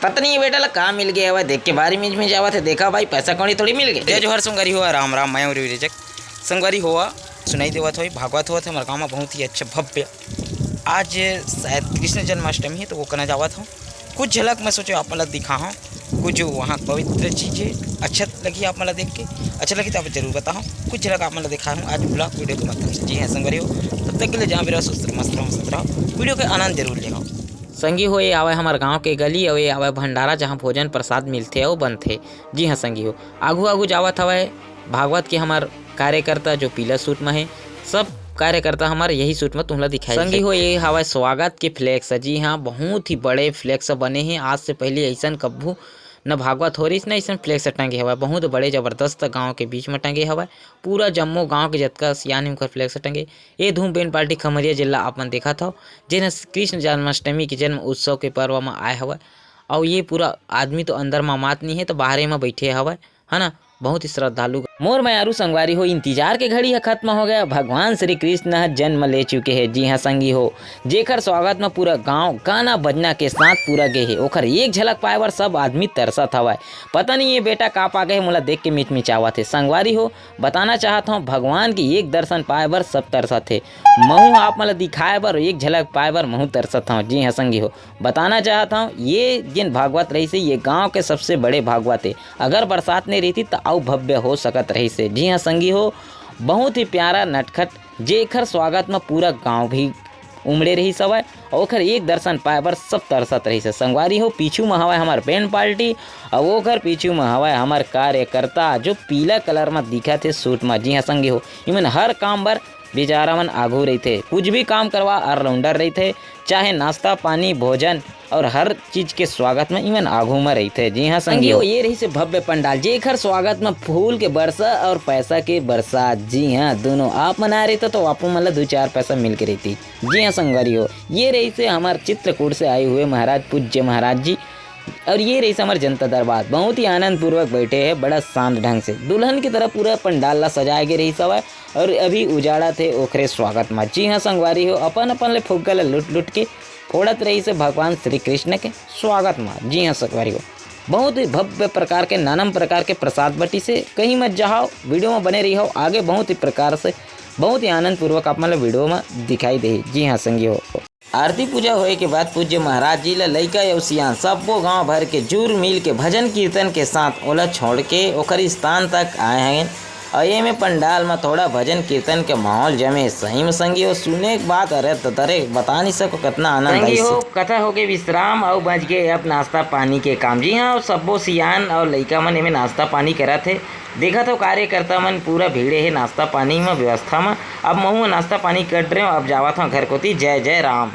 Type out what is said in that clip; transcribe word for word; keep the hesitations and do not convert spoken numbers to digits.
पता नहीं ये बेटा ला का मिल गया हवय, देख के भारी मिच मिच आवत हे। देखा भाई, पैसा कौड़ी थोड़ी मिल गए। जय जोहार संगवारी हो, राम राम, मैं उर्वी रिजक। संगवारी हो, सुनाई देवत होही, भागवत होवत हे हमर गांव में बहुत ही अच्छा भव्य। आज शायद कृष्ण जन्माष्टमी हे, तो वो करना जावत हूँ। कुछ झलक मैं सोचे आप मन ला दिखाहूँ, कुछ वहाँ पवित्र चीज हे, अच्छा लगी आप मन ला देख के। अच्छा लगी तो आप जरूर बताओ, कुछ झलक आप मन ला दिखाहूँ आज vlog video के माध्यम से। जी हाँ संगवारी हो, तब तक के लिए जहाँ भी रहो स्वस्थ रहो, मस्त रहो, मस्त रहो, video के आनंद जरूर लेहो। संगी हो, ये आवे हमर गांव के गली, अउ ये आवे भंडारा, जहां भोजन प्रसाद मिलथे अउ बनथे। जी हां संगी हो, आगू आगू जावत हवय भागवत के हमर कार्यकर्ता, जो पीला सूट में हे। सब कार्यकर्ता हमर यही सूट में तुमला दिखाई संगी हो। ये हवय स्वागत के flex। जी हां, बहुत ही बड़े flex बने हे। आज से पहले ऐसन कभू न भागवत हो रहिस, न ऐसन flex टंगे हवय। बहुत बड़े जबरदस्त गांव के बीच में टंगे हवय। पूरा जम्मो गांव के जतका सियान हे, उनकर flex टंगे। ये धूम band party खमरिया जेला आप मन देखत हव, जेन ह कृष्ण जन्माष्टमी के जन्म उत्सव के पर्व म आए हवय। अउ ये पूरा आदमी तो अंदर म मात नहीं हे, तो बाहरे म बैठे हवय, है ना। बहुत ही श्रद्धालु। मोर मयारू संगवारी हो, इंतजार के घड़ी ह खत्म हो गया। भगवान श्री कृष्ण ह जन्म ले चुके हे। जी हाँ संगी हो, जेकर स्वागत म पूरा गांव गाना बजना के साथ पूरा गे हे, ओकर एक झलक पाए बर सब आदमी तरसत हवय। पता नहीं ये बेटा का पा गए, मोला देख के मिचमिचावत हे। संगवारी हो, बताना चाहत हूँ, भगवान के एक दर्शन पाए बर सब तरसत हे। महू ह आप मन ल दिखाए बर, एक झलक पाए बर महू तरसत हूँ। जी हाँ संगी हो, बताना चाहत हूँ, ये जेन भागवत रहिस हे, ये गांव के सबसे बड़े भागवत हे। अगर बरसात नहीं रहती, तो अउ भव्य हो सकत रहिस हे। जी हाँ संगी हो, बहुत ही प्यारा नटखट, जेकर स्वागत में पूरा गांव भी उमड़े रहिस हवय, अउ ओकर एक दर्शन पाए बर सब तरसत रहिस हे। संगवारी हो, पीछू म हवय हमर band party, अउ ओकर पीछू म हवय हमर कार्यकर्ता, जो पीला colour म दिखत हे सूट म। जी हाँ संगी हो, इमन हर काम बर बेचारा मन आगू रहिथे, कुछ भी काम करवा all-rounder रहिथे, चाहे नाश्ता पानी भोजन और हर चीज के स्वागत में इमन आगू म रहिथे। जी हाँ संगी हो, ये रहिस हे भव्य पंडाल, जेकर स्वागत में फूल के बरसा और पैसा के बरसात। जी हाँ, दोनों आप मन आए रहिते तो आपो मन ला दू चार पैसा मिल के रहिती। जी हाँ संगवारी हो, ये रहिस हे हमर चित्रकूट से आए हुए महाराज, पूज्य महाराज जी। और ये रहिस हे हमर जनता दरबार, बहुत ही आनंद पूर्वक बैठे हे, बड़ा शांत ढंग से। दुल्हन की तरह पूरा पंडाल ला सजाए गे रहिस हवय और अभी उजाड़त हे ओखरे स्वागत म। जी हाँ संगवारी हो, अपन अपन ले फुग्गा ला लूट लूट के फोड़त रहिस हे भगवान श्री कृष्ण के स्वागत म। जी हाँ संगवारी हो, बहुत ही भव्य प्रकार के, नानम प्रकार के प्रसाद बटिस हे। कहीं मत जाहव, video म बने रहिहव, आगे बहुत ही प्रकार से, बहुत ही आनंद पूर्वक आप मन ला video म दिखाई देही। जी हाँ संगी हो, आरती पूजा होए के बाद पूज्य महाराज जी ला लइका अउ सियान सब्बो गांव भर के जुर मिल के भजन कीर्तन के साथ ओला छोड़ के ओकर स्थान तक आए हन। अउ एमे पंडाल म थोड़ा भजन कीर्तन के माहौल जमे। सही म संगी हो, सुने के बात, अरे त तरे बता नहीं सको, कतना आनंद संगी आइस। हो, कथा होगे विश्राम अउ बज गे अब नाश्ता पानी के काम। जी हाँ, सब्बो सियान अउ लइका मन एमे नाश्ता पानी करत हे। देखत हो कार्यकर्ता मन पूरा भीड़े हे नाश्ता पानी म, व्यवस्था म। अब महू नाश्ता पानी कर रहे हो, अब जावत हो घर कोती। जय जय राम।